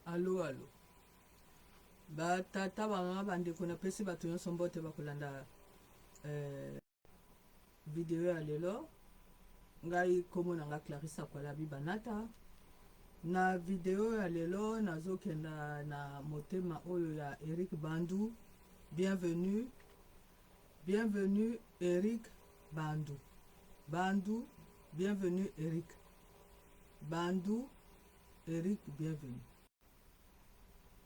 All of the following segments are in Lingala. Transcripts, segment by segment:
Alo alo ba tata ba mama ba ndeko napesi bato nyonso mbote bakolanda eh, video ya lelo. Ngai kombo na nga Clarissa Kwalabi Banata. Na video ya lelo nazokenda na motema oyo ya Eric Bandu. Bienvenue, bienvenue Eric Bandu. Bandu, bienvenue Eric. Bandu Eric bienvenue.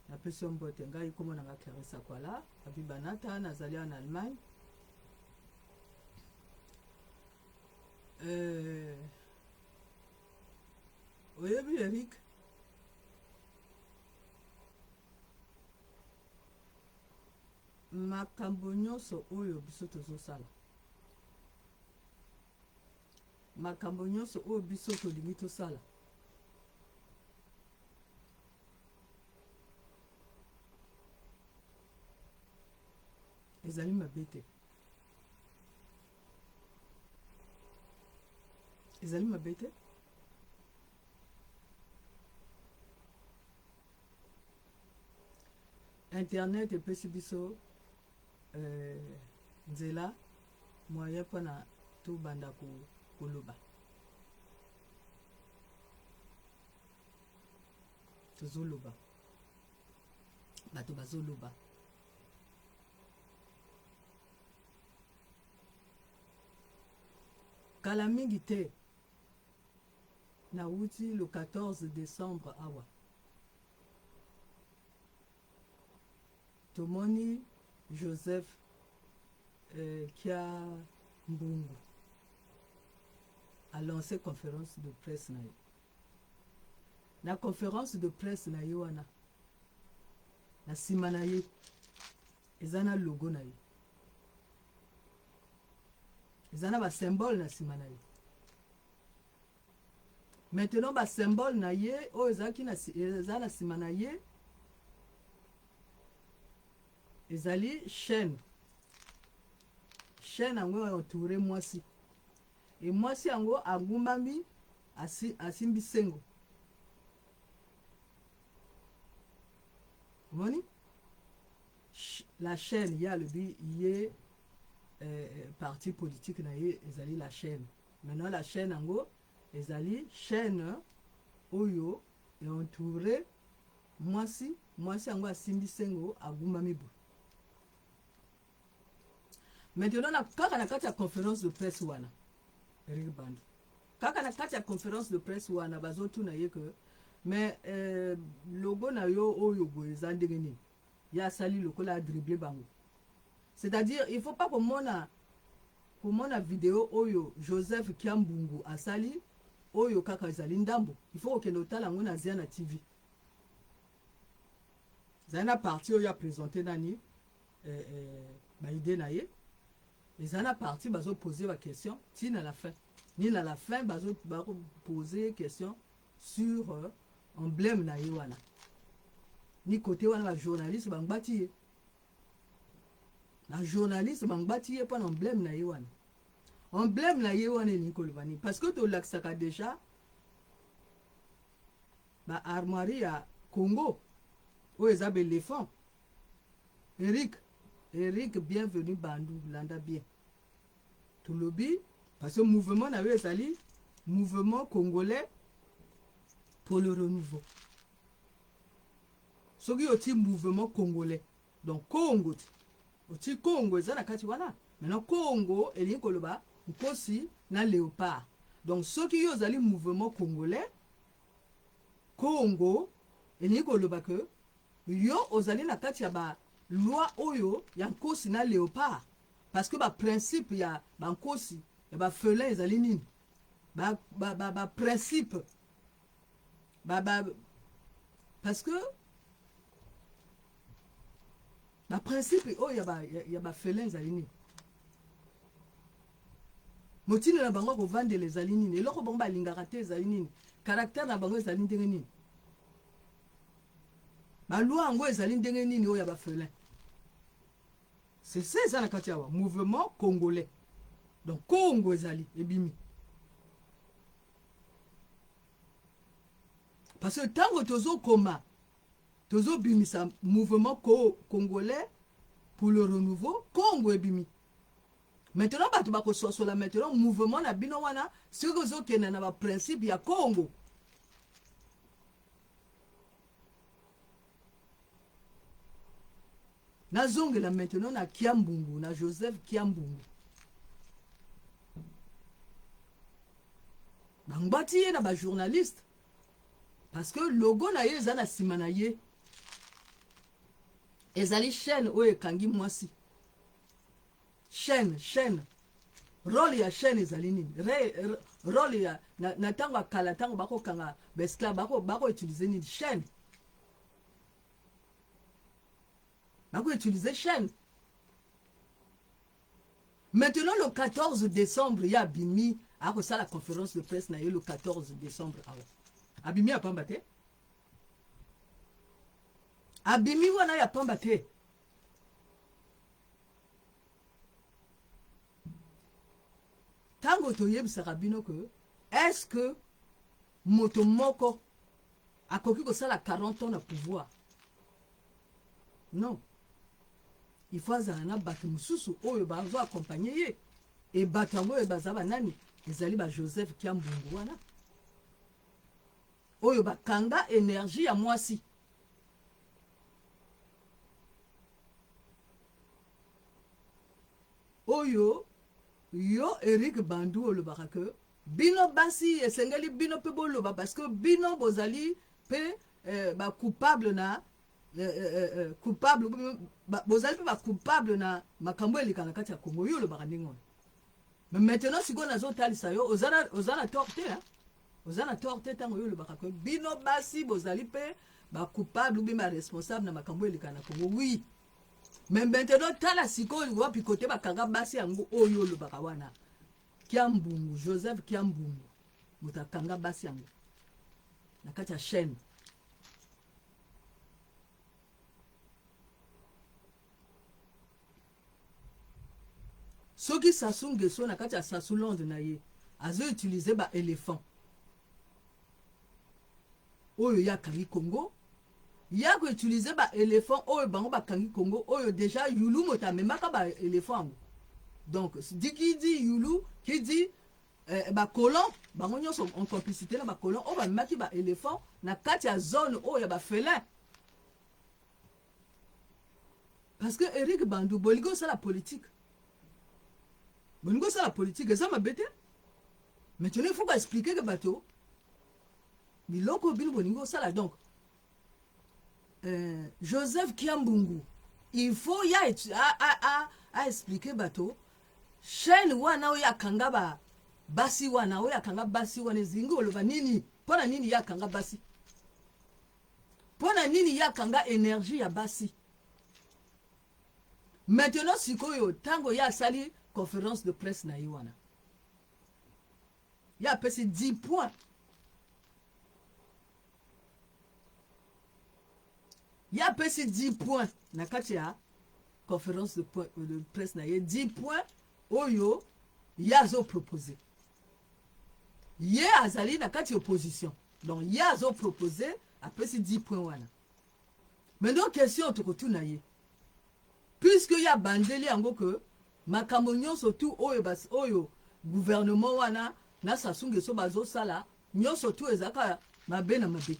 Napesi yo mbote, ngai kombo na nga Clarissa Kwala Abi Banata, nazali en Allemagne. Euh, oyebi Eric makambo nyonso oyo biso tozosala Makambo nyonso oyo biso tolingi tosala. Ezali mabe te. Ezali mabe te. Internet epesi biso euh, nzela moyen mpona tobanda koloba tozoloba bato bazoloba kala mingi te nawuti le 14 décembre awa Tomoni Joseph eh, Kia Mbungu a lancé conférence de presse na ye. Na conférence de presse na ye wana, na nsima na ye eza na logo na ye, eza na basymbole na nsima na ye. Maintenant ba symbole na ye oyo ezalaki na eza na nsima na ye ezali chaîne chaîne yango entoure mwasi e mwasi yango agumbami asi, asimbi sengo omoni la chaîne ye alobi ye eh, parti politique na ye ezali la chaîne Maintenant la chaîne yango ezali chaîne oyo e entoure mwasi, mwasi yango asimbi sengo agumbami boye. Maintenant na kaka na kati ya conférence de presse wana Eric Bandu kaka na kati ya conférence de presse wana bazotuna ye que mais euh, logo na yo oyo boye eza ndenge nini? Ye asali lokola a dribble bango. C'est-à-dire il faut pas komona Komona video oyo Joseph Kiambungu asali oyo kaka ezali ndambo, il faut kokende kotala yango na Ziana TV. Ezali na partie oyo a presenter nani eh, eh, ba idée na ye. Ezali na partie bazo poser ba question ti na la fin. Ni na la fin bazo bako poser question sur euh, emblème na ye wana. Ni côté wana ba journaliste bangbati ye. Na journaliste bangbati ye mpo na emblème na ye wana. Emblème na ye wana elingi koloba nini? Parce que tolakisaka déjà ba armoirie ya Congo oyo eza ba éléphant. Eric, Eric bienvenue Bandu, landa bien. Tolobi parce que mouvement na yo ezali mouvement congolais pour le renouveau. Soki oti mouvement congolais donc Congo ti oti Congo eza na kati wana maintenant Congo elingi koloba nkosi na léopard donc soki yo ozali mouvement congolais Congo elingi koloba que yo ozali na kati ya ba loi oyo ya nkosi na léopard parce que ba principe ya ba nkosi ya ba felin ezali nini ba, ba, ba, ba principe ba, ba, parce que ba principe oyo ya ba, ya, ya ba felin ezali nini motindo na bango kovandela ezali nini eloko bango balingaka te ezali nini caractère na bango ezali ndenge nini balwa yango ezali ndenge nini oyo ya bafelin c'est ça eza na kati awa mouvement congolais donc congo ezali ebimi parce que ntango tozokoma. Tozobimisa mouvement co congolais pour le renouveau, Congo ebimi. Maintenant bato bakososola maintenant mouvement na bino wana soki ozokenda na baprincipe ya Congo. Nazongela maintenant na Kiambungu, na Joseph Kiambungu. Bangbati ye na ba journaliste parce que logo na ye eza na nsima na ye, ezali chaîne oyo ekangi mwasi. Chaîne, chaîne, role ya chaîne ezali nini? Role ya na ntango ya kala, ntango bakokanga baesclave, bako utiliser nini? Chaîne. Bako utiliser chaîne. Maintenant le 14 décembre ya abimi akosala conférence de presse na ye le 14 décembre awa. Abimi ya pamba te. Abimi wana ya pamba te. Tango toyebisaka bino que est-ce que moto moko akoki kosala 40 ans na pouvoir? Non. Il faut azala na bato mosusu oyo bazo accompagner ye. E bato yango oyo baza banani? Ezali ba Joseph Kiambungu wana oyo bakanga énergie ya mwasi. Oyo yo Eric Bandu olobaka que bino basi esengeli bino pe boloba parce que bino bozali pe eh, ba coupable na eh, eh, eh, coupable ba, bozali pe ba coupable na makambo eleka na kati ya Congo. Yo olobaka ndenge wana. Mais maintenant sikoyo nazotalisa yo oza na, oza na tort te hein? Oza na tort te ntango yo olobaka que bino basi bozali pe ba coupable ou bien ba responsable na makambo eleka na Congo. Oui. Mais maintenant tala sikoyo wapi kote bakanga basi yango oyo olobaka wana. Kiambungu, Joseph Kiambungu moto akanga basi yango na kati ya chaîne. Soki Sassou Nguesso na kati ya Sassou Londres na ye azo utiliser ba éléphant oyo ye akangi Congo, ya ko utiliser ba éléphant oyo bango bakangi Congo oyo déjà Yulu moto amemaka ba éléphant yango. Donc dit qui dit Yulu qui dit eh, ba colon bango nyonso en complicité na ba colon oyo bamemaki ba éléphant na kati ya zone oyo ya ba félin. Parce que Eric Bandu bolingi osala politique, bolingi osala politique eza mabe te. Maintenant il faut ko expliquer que bato biloko bino bolingi osala. Donc Joseph Kiambungu il faut ya a expliquer bato chaîne wana oyo akanga ba basi wana oyo akanga basi wana ezingi oloba nini? Mpona nini ya akanga basi? Mpona nini ya akanga énergie ya basi? Maintenant sikoyo ntango ye asali conférence de presse na ye wana, ye apesi 10 points. Ye apesi 10 points na kati ya conférence de presse na ye, 10 points oyo ye azopropose. Ye azali na kati ya opposition, donc ye azopropose, apesi 10 points wana. Maintenant question tokotuna ye, puisque ye abandeli yango que makambo nyonso tu oyo bas, oyo gouvernement wana na Sassou Nguesso bazosala nyonso tu ezalaka mabe na mabe.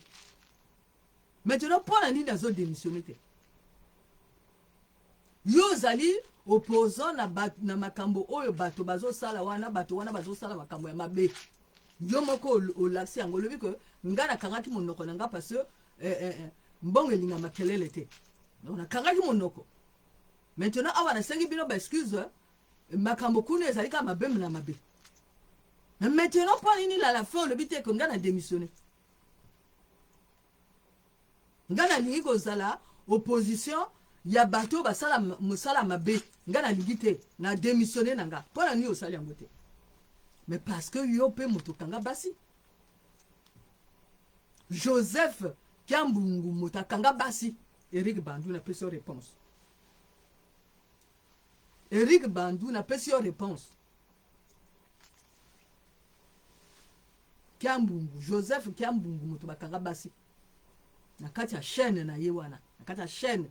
Maintenant mpo na nini azodémissionne te? Yo ozali opposant na, na makambo oyo bato bazosala wana, bato wana bazosala makambo ya mabe. Yo moko olakisi yango, olobi ke nga nakangaki monoko na nga parce que mbongo elinga makelele te. Donc nakangaki monoko. Maintenant awa nasengi bino ba excuse, makambo kuna ezali kaka mabe na mabe. Mais maintenant mpo nini la la fin olobi te ke nga na démissionne? Nga nalingi kozala opposition ya bato oyo basala mosala mabe, nga nalingi te, na démissionne na nga. Mpo na nini osali yango te? Mais parce que yo mpe moto okanga basi. Joseph Kiambungu moto akanga basi. Eric Bandu napesi yo réponse. Eric Bandu napesi yo réponse. Kiambungu, Joseph Kiambungu moto bakanga basi. Na kati ya chaîne na ye wana, na kati ya chaîne,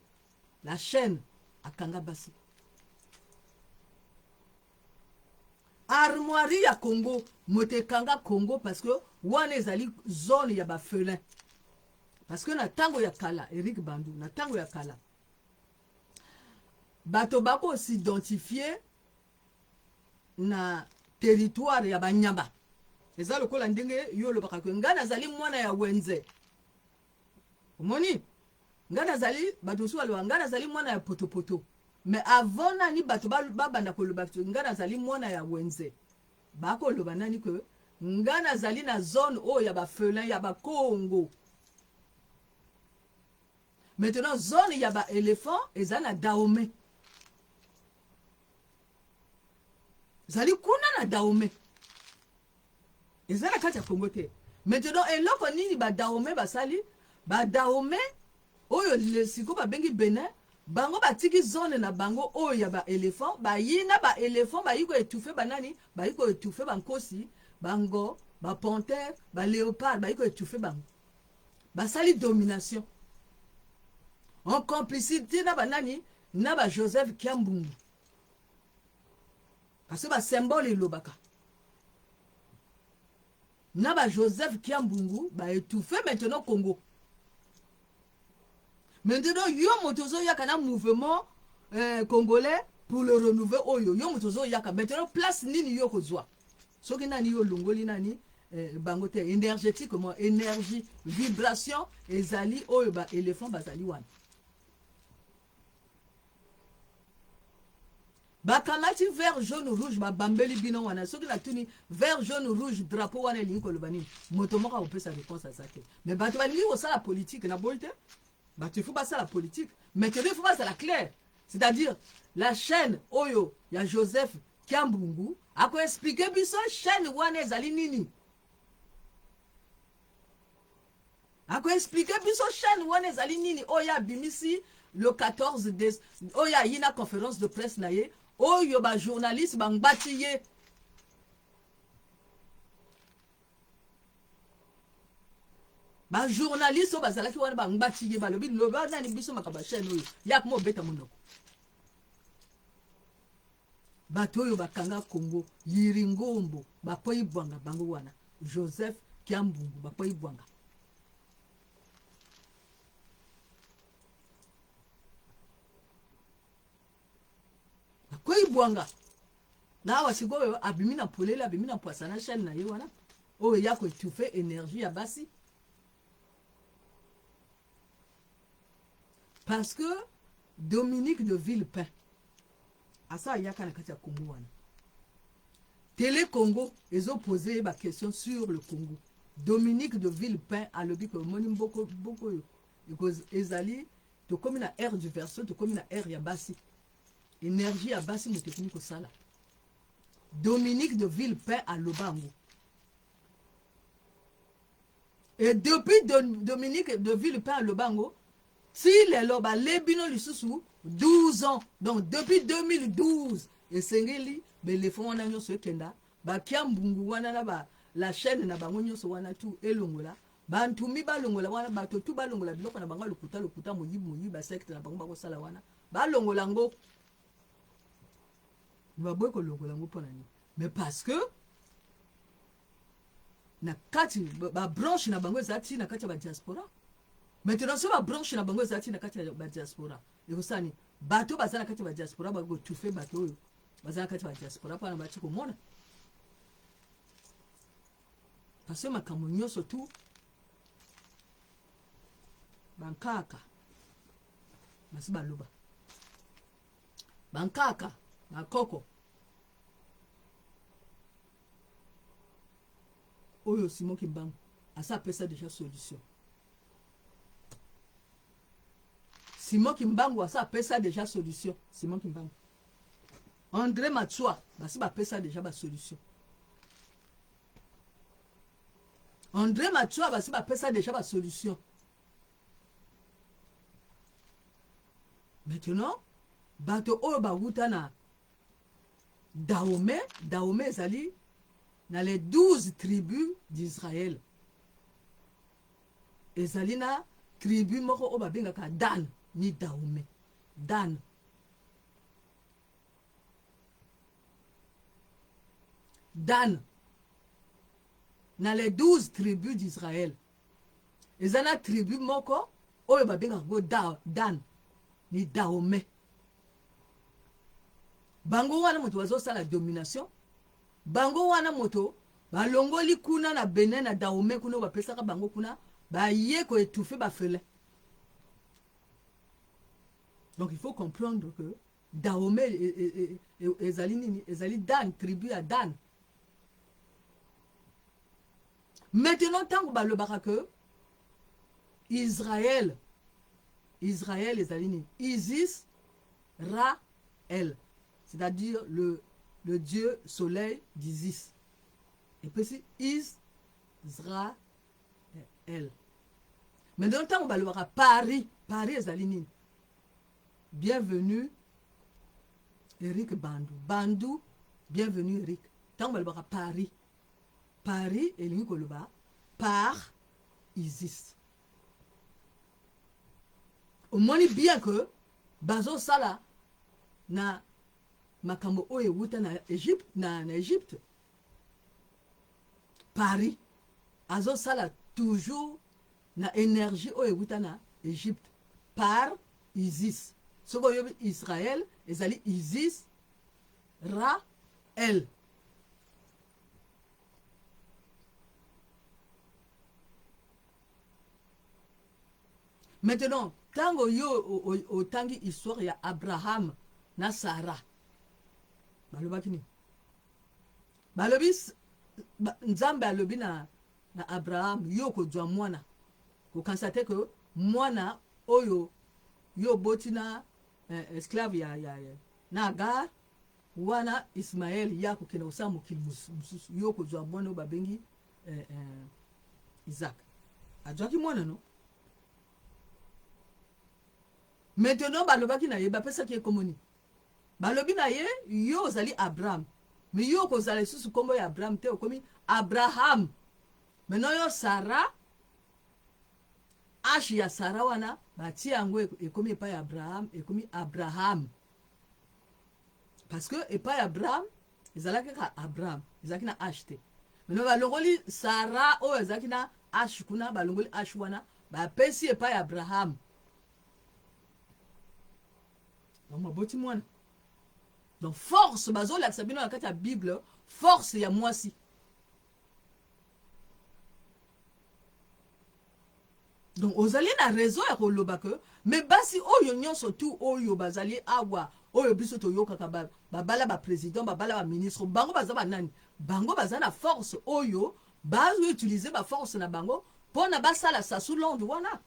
la chaîne akanga basi. Armoirie ya Congo moto ekanga Congo parce que wana ezali zone ya ba felin. Parce que na tango ya kala Eric Bandu, na tango ya kala bato bako s'identifier na territoire ya banyama. Eza lokola ndenge yo olobaka ke ngai nazali mwana ya wenze. Omoni? Ngai nazali, bato mosusu baloba ngai nazali mwana ya potopoto. Mais avant nani bato babanda koloba ngai nazali mwana ya wenze, bakoloba nani ke ngai nazali na zone oyo ya ba felin ya ba Congo. Maintenant zone ya ba elephant eza na Dahomey. Ezali kuna na Dahomey. Eza na kati ya Congo te. Maintenant eloko nini ba Dahomey basali? Ba Dahomey oyo siko babengi Benin, bango batiki zone na bango oyo ya ba elephant, bayi na ba elephant bayi ko étouffer ba nani? Bayi ko étouffer ba nkosi, bango, ba panthère, ba léopard, bayi ko étouffer bango. Basali domination en complicité na ba nani? Na ba Joseph Kiambungu. Parce que ba symbole elobaka. Na ba Joseph Kiambungu ba étouffer maintenant Congo. Maintenant yo moto ozoyaka na mouvement congolais pour le renouveau oyo yo moto ozoyaka maintenant place nini yo kozwa? Soki nani yo longoli nani bango te énergétiquement énergie vibration ezali oyo ba éléphant bazali wana. Bakamati vert jaune rouge babambeli bino wana. Soki natuni vert jaune rouge drapeau wana elingi koloba nini, moto moko akopesa réponse aza te. Mais bato balingi kosala politique na boyi te, bato il faut basala politique, maintenant il faut basala clair, c'est-à-dire la chaîne oyo ya Joseph Kiambungu ako expliquer biso chaîne wana ezali nini. Ako expliquer biso chaîne wana ezali nini oyo abimisi le 14 décembre oyo ayi na conférence de presse na ye oyo ba journaliste bangbati ye. Ba journaliste oyo bazalaki wana bangbati ye, balobi loba nani biso makambo ya chaîne oyo yak mo beta monoko. Bato oyo bakanga Congo Yiringombo bakwei bwanga bango wana Joseph Kiambungu bakwei bwanga. Bakwei bwanga. Na awa sikoyo abimi na polele, abimi na pwasa na chaîne na ye wana oyo ya ko étouffer énergie ya basi. Parce que Dominique de Villepin asa ayaka na kati ya Congo wana. Télé Congo ezo poser ba question sur le Congo. Dominique de Villepin alobi ko moni mboko mboko yo ezali tokomi na ère du verso, tokomi na ère ya basi. Énergie ya basi moto ekomi kosala. Dominique de Villepin aloba yango. Et depuis Dominique de Villepin aloba yango, si lelo balebi no lisusu 12 ans, donc depuis 2012 esengeli belefo wana nyonso ekenda, bakia mbungu wana na ba la chaîne na bango nyonso wana tu elongola, bantumi balongola wana, bato tu balongola biloko na bango lokuta lokuta, moyibi moyibi, ba secte na bango bakosala wana balongola ngo. Baboyi kolongola ngo mpona nini? Mais parce que na kati ba branche na bango ezali ti na kati ya ba diaspora. Maintenant so ba branche na bango ezali ti na kati ya ba diaspora, ekosala nini? Bato baza na kati ya ba diaspora bakotufe bato oyo baza na kati ya ba diaspora mpona bati komona. Parce que makambo nyonso tu bankaka basi baloba, bankaka bakoko oyo Simon Kimbangu asa apesa déjà solution. Simon Kimbangu asa apesa déjà solution. Simon Kimbangu, André Matsua basi bapesa déjà ba solution. André Matsua basi bapesa déjà ba solution. Maintenant bato oyo bawuta na Dahomey, Dahomey ezali na les 12 tribus d'Israël. Ezali na tribu moko oyo babengaka Dan ni Dahomey. Dan. Dan. Na les 12 tribus d'Israël. Eza na tribu moko oyo babengaka ngo da, Dan ni Dahomey. Bango wana moto bazosala domination Bango wana moto balongoli kuna na Benin na Dahomey kuna oyo bapesaka bango kuna baye ko étouffer ba felin. Donc il faut comprendre que Dahomey ezali nini? Ezali Dan, tribu ya Dan. Maintenant ntango balobaka que Israël, Israël ezali nini? Isis, Ra, El. C'est-à-dire le, le dieu soleil d'Isis. Epesi Israël. Maintenant ntango balobaka Paris, Paris ezali nini? Bienvenue Eric Bandu. Bandu, bienvenue Eric. Ntango balobaka Paris, Paris elingi koloba par Isis. Omoni bien que bazosala na makambo oyo ewuta na Egypte, na, na Egypte. Paris azosala toujours na énergie oyo ewuta na Egypte par Isis. Soki oyebi Israël ezali Isis Ra El. Maintenant, tango yo otangi histoire ya Abraham na Sarah, balobaki nini? Balobi Nzambe alobi na, na Abraham, yo okozwa mwana. Kokanisa te ke mwana oyo yo oboti na eh, esclave ya, ya, ya na Agar wana Ismaël ya kokende kosala mokili mosusu, yo okozwa mwana oyo babengi eh, eh, Isaac. Azwaki mwana no? Maintenant balobaki na ye, bapesaki ye kombo nini? Balobi na ye, yo ozali Abraham, mais yo okozala lisusu kombo ya Abraham te, okomi Abraham. Maintenant yo Sarah, H ya Sarah wana batie yango ekomi epai ya Abraham, ekomi Abraham. Parce que epai ya Abraham ezalaki kaka Abraham, ezalaki na H te. Maintenant balongoli Sarah oyo ezalaki na H kuna, balongoli H wana bapesi epai ya Abraham. Donc baboti mwana. Donc force bazolakisa bino na kati ya Bible, force ya mwasi. Donc ozali na raison ya koloba que mais basi oyo nyonso tout oyo bazali awa oyo biso toyokaka ba, babala ba président babala ba ministre bango baza banani? Bango baza na force oyo bazo utiliser ba force na bango pona basala Sassou Londe wana.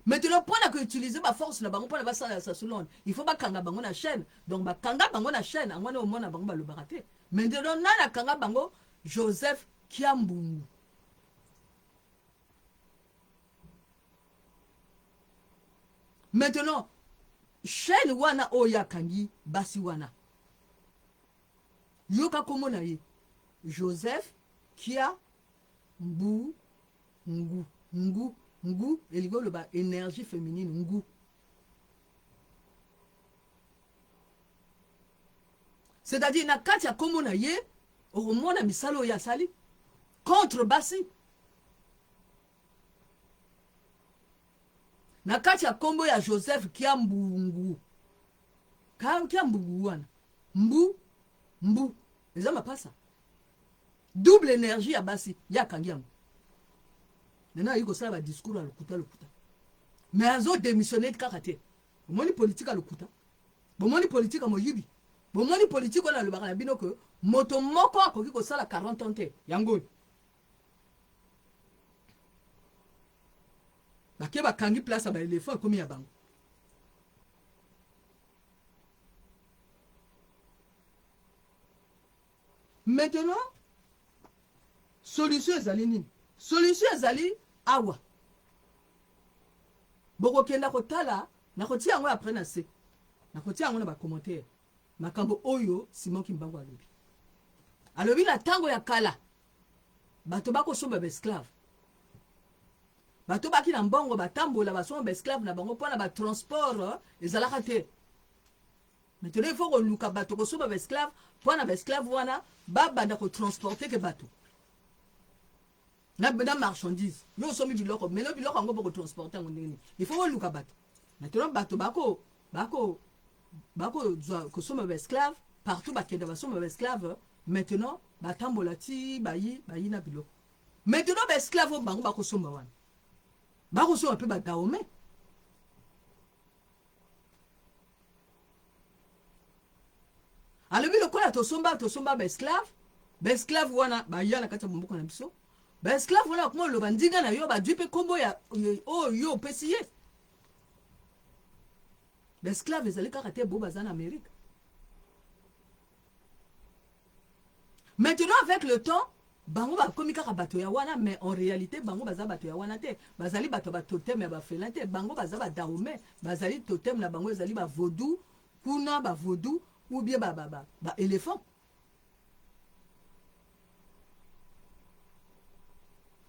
Maintenant pona ko utiliser ba force na bango pona basala Sassou Londe, il faut bakanga bango na chaîne. Donc bakanga bango na chaîne, yango wana omona bango balobaka te. Maintenant nani akanga bango? Joseph Kiambungu. Maintenant chaîne wana oyo akangi basi wana, yoka kombo na ye Joseph Kia Mbu Ngu ngu ngu elingi oloba energie feminine ngu. C'est-à-dire na kati ya kombo na ye okomona misala oyo asali contre basi. Na kati ya kombo ya Joseph Kiambungu, Kiambungu wana mbu mbu eza mapasa double energie ya basi ye akangi yango. Maintenant ayi kosala ba discours ya lokuta lokuta, mais azo démissionner kaka te. Omoni politique ya lokuta, bomoni politique ya moyibi, bomoni politique oyo nalobaka na bino ke moto moko akoki kosala 40 ans te. Yango oyo bake bakangi place ya ba elephant ekomi ya bango. Maintenant solution ezali nini? Solution ezali awa, bokokenda kotala, nakotia yango après na se, nakotia yango na ba commentaire, makambo oyo Simon Kimbangu alobi. Alobi na tango ya kala bato bakosomba ba esclave. Bato baki na mbongo batambola basomba baesclave na bango mpo na batransport euh, ezalaka te. Maintenant il faut koluka bato kosomba baesclave mpo na baesclave wana babanda kotransporte ke bato na, na marchandise. Yo osombi biloko melo biloko yango bokotransporte yango ndenge nini? Il faut koluka bato. Maintenant bato bako bako bakozwa kosomba baesclave partout, bakenda basomba baesclave. Maintenant batambola ti bayi bayi na biloko. Maintenant baesclave oyo bango bakosomba wana bakosomba mpe badaome. Alobi lokola tosomba tosomba baesclave, baesclave wana baya na kati ya mboka na biso, baesclave wana bakoma oloba ndinga na yo, badwi mpe nkombo ya oyo yo opesi ye. Baesclave ezali kaka te bo baza na Amerike. Maintenant avec le temps bango bakomi kaka bato ya wana, mais en réalité bango baza bato ya wana te, bazali bato ya batotem ya bafelin te, bango baza badahome, bazali totem na bango ezali bavaudou kuna, bavaudou ou bien ba, ba, ba, ba éléphant.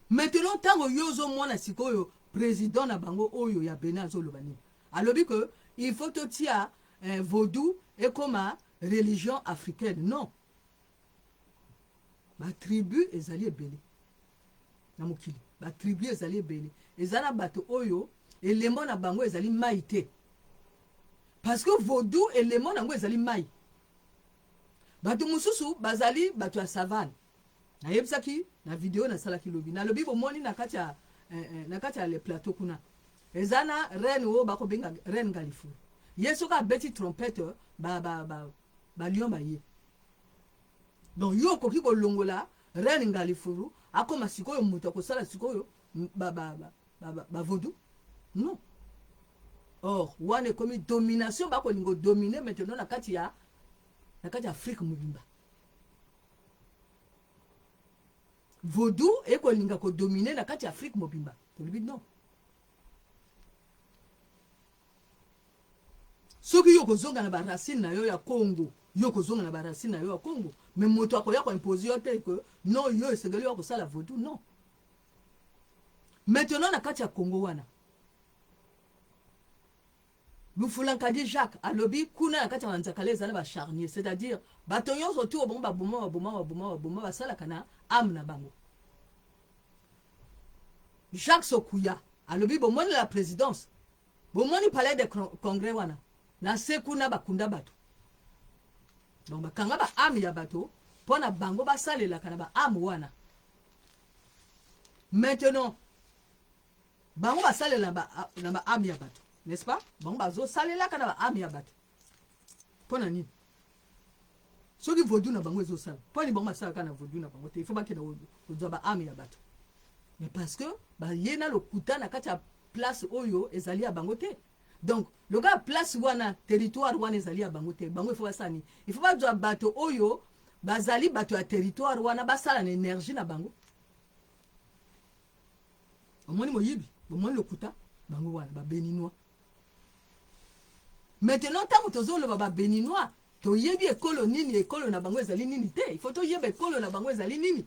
Maintenant ntango yo ozomona sikoyo président na bango oyo ya Benin azoloba nini? Alobi que il faut totia eh, vaudou ekoma religion africaine. Non, batribu ezali ebele na mokili, batribu ezali ebele, eza na bato oyo elembo na bango ezali mai te, parce que vaudou elembo na yango ezali mai. Bato mosusu bazali bato ya savane. Nayebisaki na video nasalaki lobi, nalobi bomoni na kati ya eh, eh, na kati ya le plateau kuna eza na reine oyo bakobenga reine Galifou. Ye soki abeti trompette ba ba ba ba lion baye. Donc yo okoki kolongola reine Ngalifuru akoma sikoyo moto akosala sikoyo ba ba ba ba, ba, ba vaudou? Non. Or wana ekomi domination, bakolinga dominer maintenant na kati ya na kati ya Afrique mobimba. Vaudou ekolinga kodomine na kati ya Afrique mobimba. Tolobi non. Soki yo kozonga na baracine na yo ya Congo, yo kozonga na baracine na yo ya Congo, mais moto akoya koimpose yo te que non, yo esengeli yo kosala vaudou, non. Maintenant na kati ya Congo wana, Lufulankadi Jacques alobi kuna na kati ya Manzakala eza na ba charnier, c'est-à-dire bato nyonso tu bango baboma baboma baboma baboma basalaka na ame na bango. Jacques Sokuya alobi bomoni la présidence, bomoni palais de congrès wana na se kuna bakunda bato, donc bakanga ba ame ya bato mpo na bango basalelaka na ba ame wana. Maintenant bango basalela na ba ame ya bato, n'est-ce pas? Bango bazosalelaka na ba ame ya bato mpo na nini? Soki vaudou na bango ezosala, mpo nini bango basalaka na vaudou na bango te? Il faut bakenda kozwa ba ame ya bato, mais parce que baye na lokuta na kati ya place oyo ezali ya bango te. Donc lokola place wana, territoire wana ezali ya bango te, bango il faut basala nini? Il faut bazwa bato oyo bazali bato ya territoire wana, basala na énergie na bango. Omoni moyibi, bomoni lokuta, bango wana babéninois. Maintenant ntango tozoloba babéninois, toyebi ekolo nini, ekolo na bango ezali nini te. Il faut toyeba ekolo na bango ezali nini.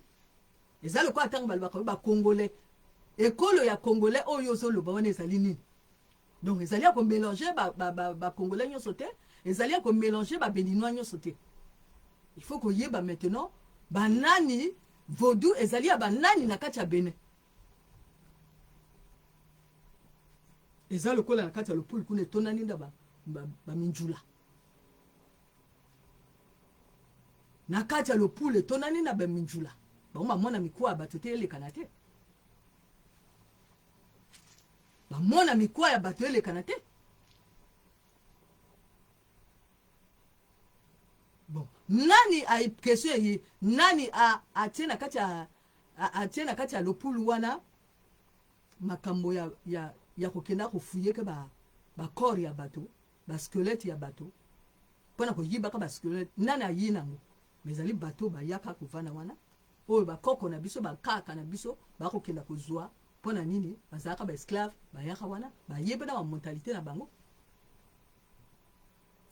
Eza lokola ntango balobaka bacongolais, ekolo ya congolais oyo ozoloba wana ezali nini? Donc ezali ya komélange bacongolais nyonso te, ezali ya komélange babéninois nyonso te. Il faut koyeba maintenant banani, vaudou ezali ya banani na kati ya Benin. Eza lokola na kati ya lopulu kuna etondani nda baminjula ba, ba na kati ya lopulu etondani na baminjula, bango bamona mikuwa ya bato te elekana te, bamona mikuwa ya bato elekana te. Bon, nani a question eye, nani a atie na kati ya atie na kati ya lopulu wana makambo ya, ya, ya kokenda kofuyeke ba bakor ya bato, basquelette ya bato mpona koyibaka basquelette? Nani ayi nango? Mais ezali bato bayaka kovanda wana oyo bakoko na biso, bakaka na biso bakokenda kozwa mpo na nini? Bazalaka baesclave, bayaka wana bayebi na bamentalité na bango.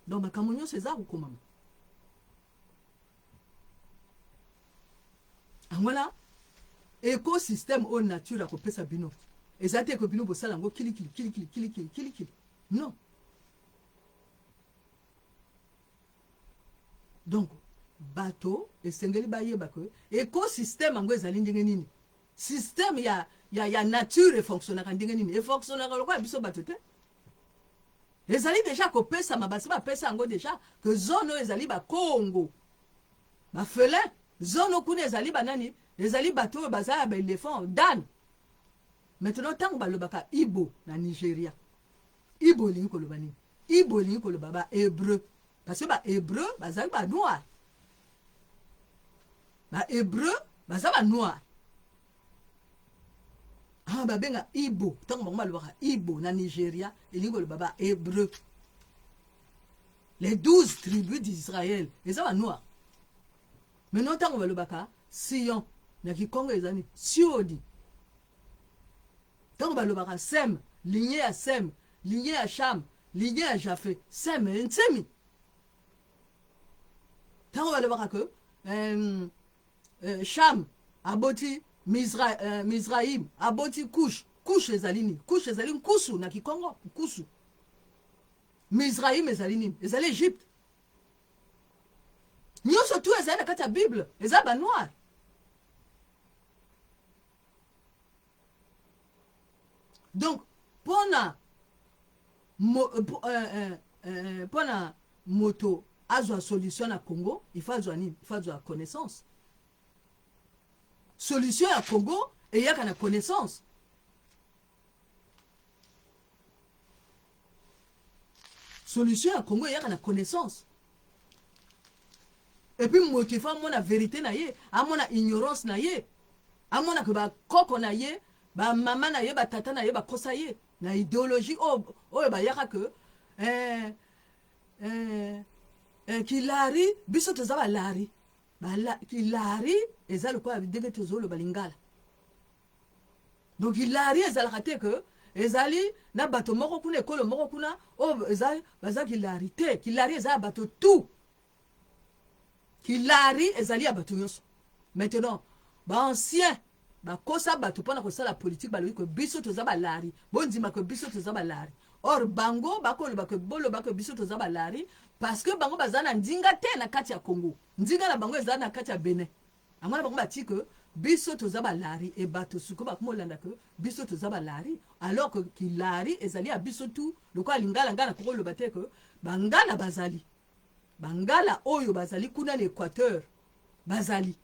Donc makambo nyonso eza kokomama yango wana. Écosystème oyo nature akopesa bino. Eza te que bino bosala yango kilikili kilikili kilikili kilikili. Non. Donc bato esengeli bayeba que ecosystème yango ezali ndenge nini. Système ya, ya, ya nature efonctionnaka ndenge nini. Efonctionnaka lokola biso bato te. Ezali deja kopesama, basi bapesa yango deja que zone oyo ezali ba Congo. Ba felin, zone oyo kuna ezali ba nani? Ezali bato oyo baza ya ba elephant, dan. Maintenant ntango balobaka Igbo na Nigeria, Igbo elingi koloba nini? Igbo elingi koloba ba Hébreu, parce que ba Hébreu bazali ba noir. Ba Hébreu baza ba noir. Ah, babenga Igbo, ntango bango balobaka Igbo na Nigeria, elingi koloba ba Hébreu. Les 12 tribus d'Israël, eza ba noir. Maintenant ntango balobaka Sion na Kikongo eza nini? Sioni. Ntango balobaka Sem, lignée ya Sem, lignée ya Cham, lignée ya Japhet, Sem nsemi. Ntango balobaka que euh, euh, Cham aboti Mizra, euh, Mizraim aboti Kush. Kush ezali nini? Kush ezali nkusu na Kikongo, nkusu. Mizraim ezali nini? Ezali Egypte. Nyonso tu ezali na kati ya Bible, eza ba noir. Donc pona mo, euh, euh, euh, pona moto azwa solution na Congo, il faut azwa nini? Il faut azwa connaissance. Solution ya Congo eyaka na connaissance. Solution ya Congo eyaka na connaissance. Et puis moto il faut amona verite na ye, amona ignorance na ye, amona que ba koko na ye, ba mama na ye, ba tata na ye bakosa ye na idéologie oyo oyo bayaka que eh, eh, eh, kilari biso toza balari Bala, kilari eza lokola ndenge tozoloba lingala. Donc kilari ezalaka te que ezali na bato moko kuna ekolo moko kuna oyo eza baza kilari te. Kilari eza ya bato tout. Kilari ezali ya bato nyonso. Maintenant ba ancien bakosa bato mpona kosala politique, balobi ke biso toza balari, bondima ke biso toza balari. Or bango bakoloba ke boloba ke biso toza balari parce que bango baza na ndinga te na kati ya Congo. Ndinga na bango eza na kati ya Benin. Yango wana bango bati ke biso toza balari e bato sikoyo bakomolanda ke biso toza balari alors que kilari ezali ya biso tu lokola lingala. Ngai nakoki koloba te ke bangala bazali bangala oyo bazali kuna na Equateur bazali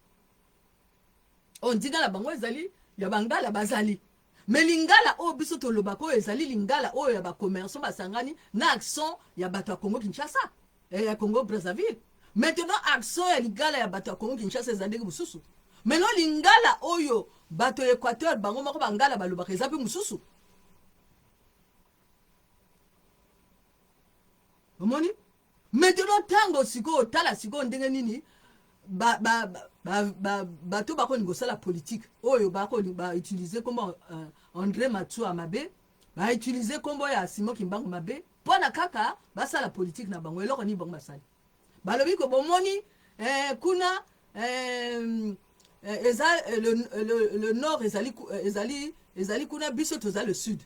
oyo ndinga na bango ezali ya bangala bazali me lingala oyo biso tolobaka oyo ezali lingala oyo ya bacommerçant basangani na accent ya bato ya Congo Kinshasa eh, ya Congo Brazzaville. Maintenant accent ya lingala ya bato ya Congo Kinshasa eza ndenge mosusu. Maintenant lingala oyo bato ya Equateur bango moko bangala balobaka eza mpe mosusu. Omoni? Maintenant ntango sikoyo tala sikoyo ndenge nini bato ba, ba, ba, ba, bakolinga kosala politique oyo bautilize nkombo uh, André Matsua mabe, bautilize nkombo ya Simon Kimbangu mabe mpo na kaka basala politique na bango. Eloko nini bango basali? Balobi ko bomoni eh, kuna eh, eh, eza eh, le, le, le nord ezali, ezali, ezali kuna, biso toza le sud.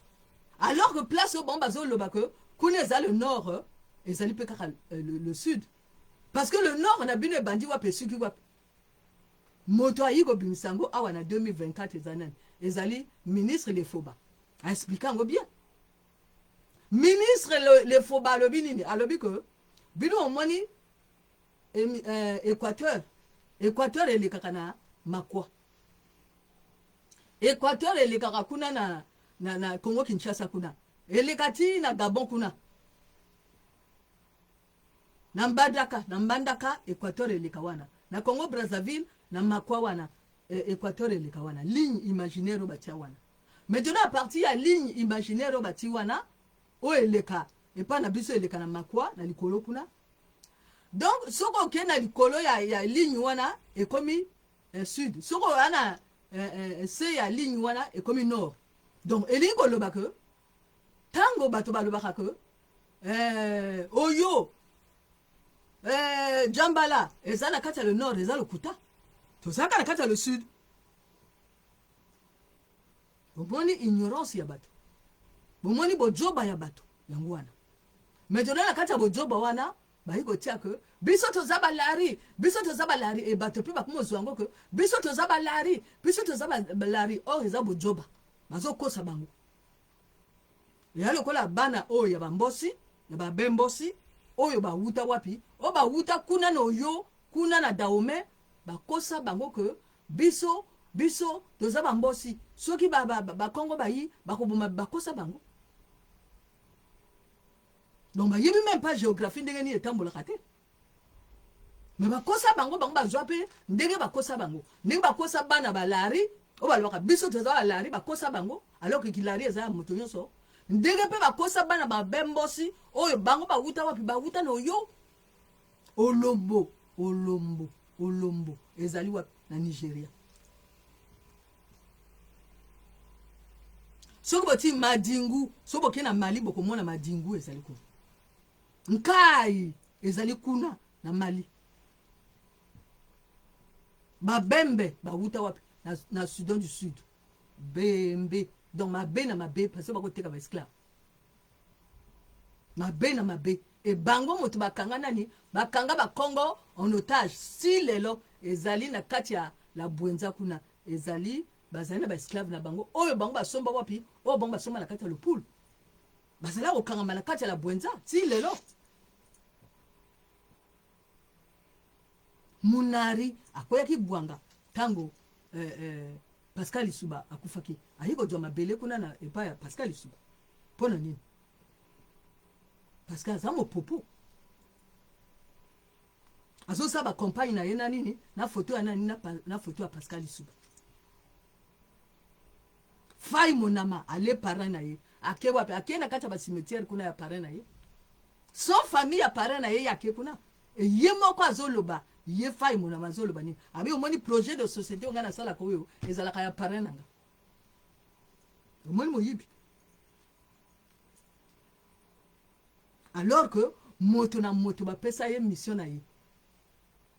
Alors que place oyo bango bazoloba ke kuna eza le nord, ezali mpe kaka le, le sud. Parce que le nord na bino ebandi wapi, esuki wapi? Moto ayi kobimisa yango awa na 2024 eza nani? Ezali ministre Lefoba. Aexplike yango bien. Ministre Lefoba alobi nini? Alobi ke bino omoni Équateur, Équateur elekaka na Makwa. Équateur elekaka kuna na, na, na Congo Kinshasa kuna. Eleka ti na Gabon kuna. Na Mbandaka, na Mbandaka Équateur eleka wana. Na Congo Brazzaville na Makwa wana Équateur eleka wana. Ligne imaginaire oyo batia wana. Maintenant à partir ya ligne imaginaire oyo batie wana, oyo eleka epai na biso eleka na Makwa na likolo kuna. Donc soki okei na likolo ya, ya ligne wana ekomi eh, sud. Soki oya na eh, eh, se ya ligne wana ekomi nord. Donc elingi koloba ke tango bato balobaka ke eh, oyo eh, Djambala eza na kati ya le nord, eza lokuta. Tozalaka na kati ya le sud. Bomoni ignorance ya bato, bomoni bojoba ya bato yango wana. Maintenant na kati ya bojoba wana bayi kotia ke biso toza balari, biso toza balari, e bato mpe bakomi kozwa yango ke biso toza balari, biso toza balari. Or eza bojoba, bazokosa bango. Eya lokola bana oyo ya bambosi ya babembosi oyo bawuta wapi, oyo bawuta kuna na Oyo, kuna na Dahomey, bakosa bango ke biso biso toza bambosi, soki bakongo ba, ba bayi bakoboma, bakosa bango. Donc bayebi même pas géographie ndenge nini etambolaka te, me bakosa bango, bango bazwa mpe ndenge bakosa bango, ndenge bakosa bana balari oyo balobaka biso toza balari, bakosa bango alors que kilari eza ya moto nyonso. Ndenge mpe bakosa bana babembosi oyo bango bawuta wapi, bawuta na Oyo, Olombo, Olombo, Olombo ezali wapi? Na Nigeria. Soki boti Madingu, soki bokei na Mali bokomona Madingu ezali kuna, Nkai ezali kuna na Mali. Babembe bawuta wapi? Na, na Sudan du Sud. Bembe donc mabe na mabe, parce que bakoteka ba esclave, mabe na mabe. E bango moto bakanga nani? Bakanga bakongo en otage. Si lelo ezali na kati ya la Bwenza kuna, ezali bazali na baesclave na bango oyo bango basomba wapi? Oyo bango basomba na kati ya Lopulu, bazali kokangama na kati ya la Bwenza ti lelo. Munari akweyaki bwanga ntango eh, eh, Pascal Lisuba akufaki, ayi kozwa mabele kuna na epai ya Pascal Lisuba. Mpo na nini? Parce que aza mopopo, azosala bacampagne na ye na nini, na foto ya nani, na, na foto ya Pascal Lisuba. Fai Monama ale parrain na ye ake wapi? Ake na kati ya bacimetière kuna ya parrain na ye, sans famille ya parrain na ye, ye ake kuna. E ye moko azoloba, ye Fai Monama azoloba nini? Abi omoni projet de société oyo ngai nasalaka, oyo ezalaka ya parrain na nga. Omoni moyibi, alors que moto na moto bapesa ye mission na ye.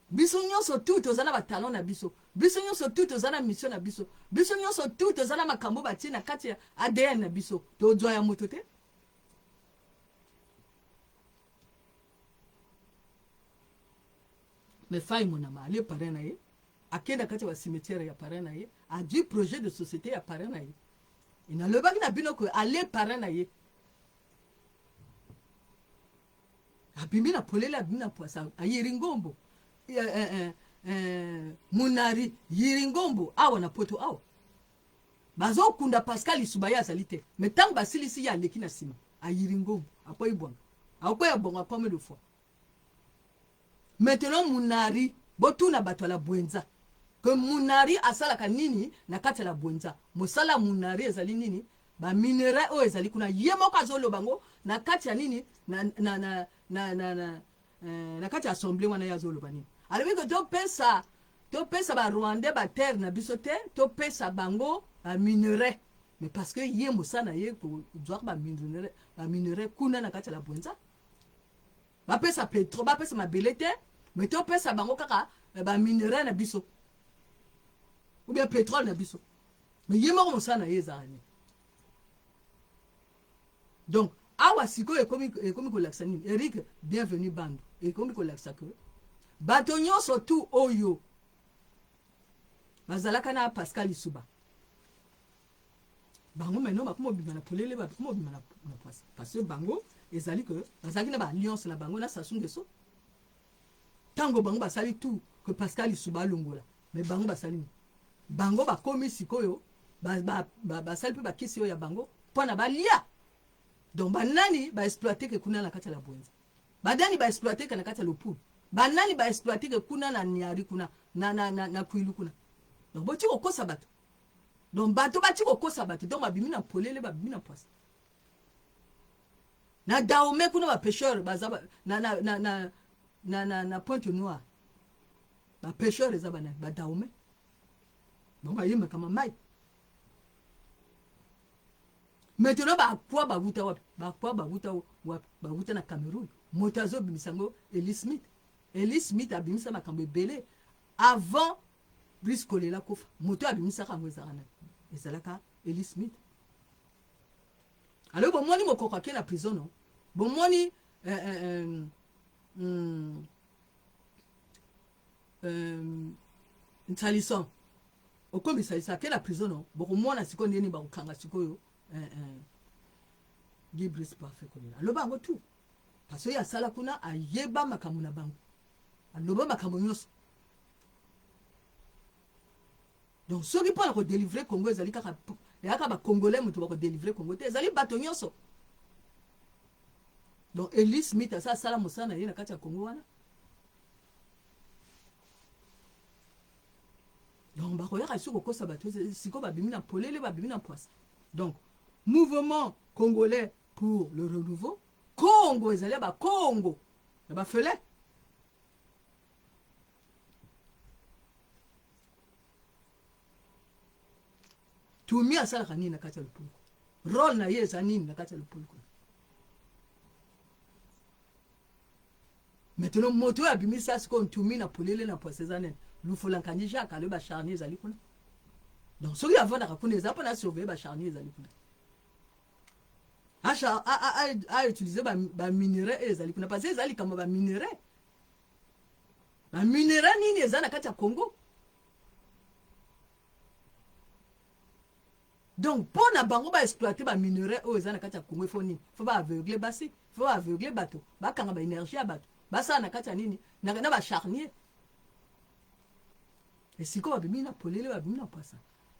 Biso nyonso tu toza na batalon na biso, biso nyonso tu toza na mission na biso, biso nyonso tu toza na makambo batie na kati ya ADN na biso, tozwa ya moto te. Mais Fai Monama ale parrain na ye, akenda kati ya bacimetière ya parrain na ye, azwi projet de société ya parrain na ye. Nalobaki na bino ke ale parrain na ye abimi na polele, abimi na pwasa, ayiri ngombo eh, eh, eh, eh, munari yiri ngombo awa na poto awa bazokunda Pascal Lisuba, ye azali te. Me ntango basilisi ye, aleki na nsima, ayiri ngombo, akwei bwanga, akweya bongo combien de fois. Maintenant Munari, botuna bato ya la Bwenza ke Munari asalaka nini na kati ya la Bwenza. Mosala ya Munari ezali nini? Baminerai oyo ezali kuna, ye moko azoloba yango na kati ya nini, na, na, na, na, na, na, eh, na kati ya assemblée wana. Ye azoloba nini? Alobi ke topesa topesa barwandais baterre na biso te, topesa bango baminerai. Mais parce que ye mosala na ye kozwaka baminerai, baminerai kuna na kati ya la Bwenza. Bapesa pétrole, bapesa mabele te, mais topesa bango kaka baminerai na biso ou bien pétrole na biso. Mais ye moko mosala na ye ezala nini? Donc awa sikoyo ekomi, ekomi kolakisa nini? Eric Bienvenu Bandu, ekomi kolakisa ke bato nyonso tu oyo bazalaka na Pascal Lisuba, bango maintenant bakoma obima na polele, bakoma obima na pwasa, parce que bango ezali ke bazalaki na baalliance na bango na Sassou Nguesso. Ntango bango basali tout que Pascal Lisuba alongola, mais bango basali nini? Bango bakomi sikoyo basali ba, ba, ba mpe bakisi oyo ya bango mpo na balia. Donc banani baexploite ke kuna na kati ya la Bwenza, banani baexploite ke na kati ya Lopulu, banani baexploite ke kuna na Niari, kuna na, na, na, na Kwilu kuna? Donc boti kokosa bato, donc bato bati kokosa bato. Donc babimi na polele, babimi na pwasa. Na Dahomey kuna bapêcheur baza ba, na, na, na, na, na, na, na Pointe Noire, bapêcheur eza banani? Badahomey. Bango bayembaka mamai. Maintenant bakwa bawuta wapi? Bakwa bawuta wapi? Bawuta na Cameroun. Moto azobimisa yango Eli Smith. Eli Smith abimisa makambo ebele avant Brice Kolela kufa. Moto abimisaka yango ezalaka nani? Ezalaka Eli Smith. Alobi bomoni mokoko ake na prison no? Bomoni eh, eh, eh, mm, eh, Nsalison okomi salisa ake na prison no? Bokomona sikoyo ndenge nini bakokanga sikoyo eh, eh, Guy Brice Parfait Kolela. Aloba yango tout. Parce que asala kuna ayeba makambo na bango. Aloba makambo nyonso. Donc soki mpo na kodelivre Congo ezali kaka eyaka ba Congolais moto bakodelivre Congo te, ezali bato nyonso. Donc Eli Smith asa asala mosala na ye na kati ya Congo wana. Donc bakoyaka lisusu kokosa bato sikoyo babimi na polele, babimi na mpwasa. Donc mouvement congolais pour le renouveau, Congo ezali ya ba Congo ya ba fele. Tumi asalaka nini na kati ya lopuluku? Role na ye eza nini na kati ya lopuluku? Maintenant moto oyo abimisa sikoyo ntumi na polele na pwasa eza nini? Lufula Nkanji Jacques alobi ba charnier ezali kuna. Donc soki avandaka kuna eza mpona surveiller ba charnier ezali kuna. A utiliser ba minerais oyo ezali kuna parce que ezali likambo ya ba minerais. Ba minerais nini eza na kati ya Congo? Donc mpo na bango ba exploiter ba minerais oyo eza na kati ya Congo, il faut nini? Faut ba aveugler basi, faut ba aveugler bato, bakanga ba énergie ya bato, basala na kati ya nini? Na, na ba charnier. Esika babimi na polele, babimi na pwasa.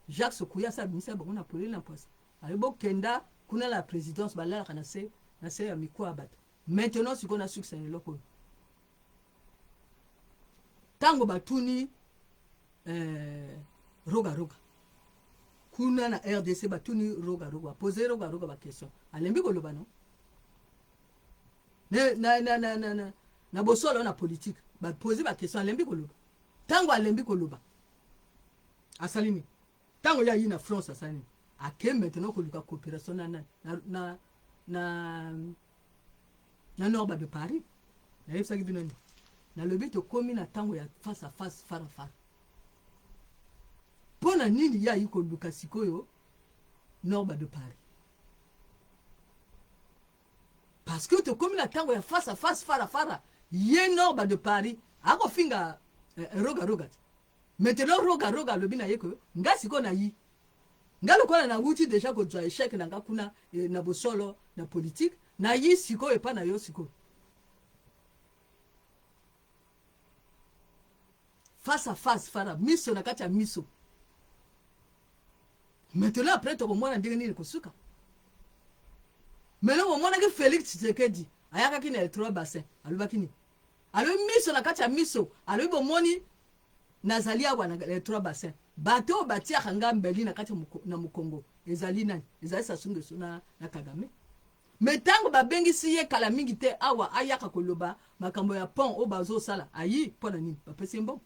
Jacques Sokuya asa abimisa bango na polele na pwasa. Ayo bokenda kuna na présidence balalaka na se na se ya mikuwa ya bato. Maintenant sikoyo nasukisa na eloko oyo. Ntango batuni eh, roga roga kuna na RDC batuni roga roga bapose roga roga ba question alembi koloba no na, na, na, na, na, na, na bosolo na politique bapose ba question alembi koloba. Ntango alembi koloba asali nini? Ntango ye ayi na France asali nini? Ake maintenant koluka coopération na, na, na, na, na Norba de Paris. Nayebisaki bino nini? Nalobi tokomi na ntango ya face à face, fara fara. Mpo na nini ye ayi koluka sikoyo Norba de Paris? Parce que tokomi na ntango ya face à face, fara fara. Ye Norba de Paris akofinga eh, roga roga te. Maintenant roga roga alobi na ye ke nga sikoyo nayi nga lokola nawuti deja kozwa échec na nga kuna eh, na bosolo na politique nayi sikoyo epa na yo sikoyo face à face fara miso na kati ya miso. Maintenant après tokomona ndenge nini kosuka. Maintenant bomonaki Félix Tshisekedi ayakaki na L3 bassin alobaki nini? Alobi miso na kati ya miso, alobi bomoni nazali awa na les trois bassins. Bato oyo batiaka nga mbeli na kati na mokongo ezali nani? Ezali Sassou Nguesso na, na Kagame. Me ntango babengisi ye kala mingi te awa ayaka koloba makambo ya pont oyo bazosala, ayi mpo na nini? Bapesi ye mbongo.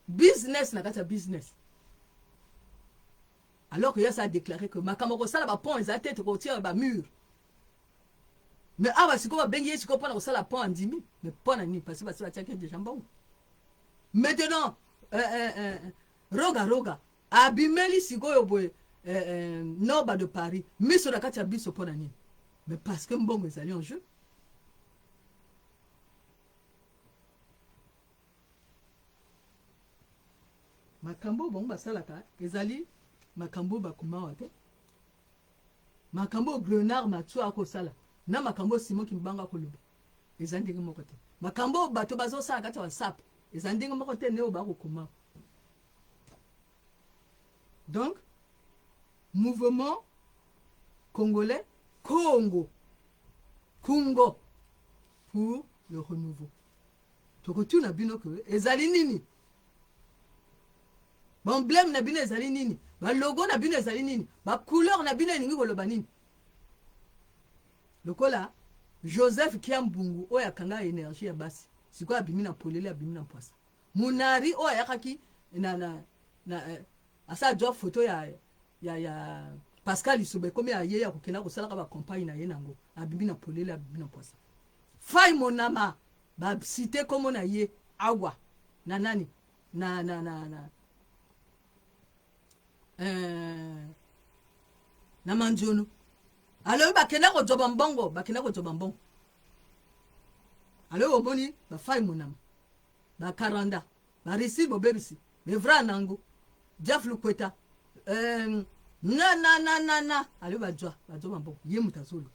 Business na kati ya business. Alors que ye asa déclaré que makambo kosala ba pont eza te, tokotia ba mur. Mais awa sikoyo babengi ye sikoyo mpona kosala pont, andimi. Mais mpo na nini? Parce que basi batiaki deja mbongo. Maintenant euh, euh, euh, roga roga abimeli sikoyo boye euh, euh, Norba de Paris miso na kati ya biso mpo na nini? Mais parce que mbongo ezali en jeu. Makambo oyo bango basalaka ezali makambo oyo bakomawa te. Makambo oyo Grenard Mathieu akosala na makambo oyo Simon Kimbangu akoloba eza ndenge moko te. Makambo oyo bato bazosala kati ya WhatsApp eza ndenge moko te ne oyo bakokoma. Donc mouvement congolais Congo Congo pour le renouveau. Tokotuna bino ke ezali nini? Ba emblème na bino ezali nini? Ba logo na bino ezali nini? Ba couleur na bino elingi koloba nini? Lokola Joseph Kiambungu oyo akanga énergie ya basi, sikoyo abimi na polele, abimi na mpwasa. Munari oyo ayakaki na na na eh, asa adwa photo ya ya ya Pascal Isoba ekomi aye ya kokenda kosalaka ba campagne na ye nango, abimi na polele, abimi na mpwasa. Fay Monama ba cité kombo na ye awa na nani na na na na eh, na Manzunu. Alobi bakenda kozwa bambongo, bakenda kozwa bambongo. Alobi omoni bafai monama bakaranda barisi bobebisi bevra nango Jeff Lukweta, eh, na na na na na. Alobi bazwa bambongo, ye moto azoloba.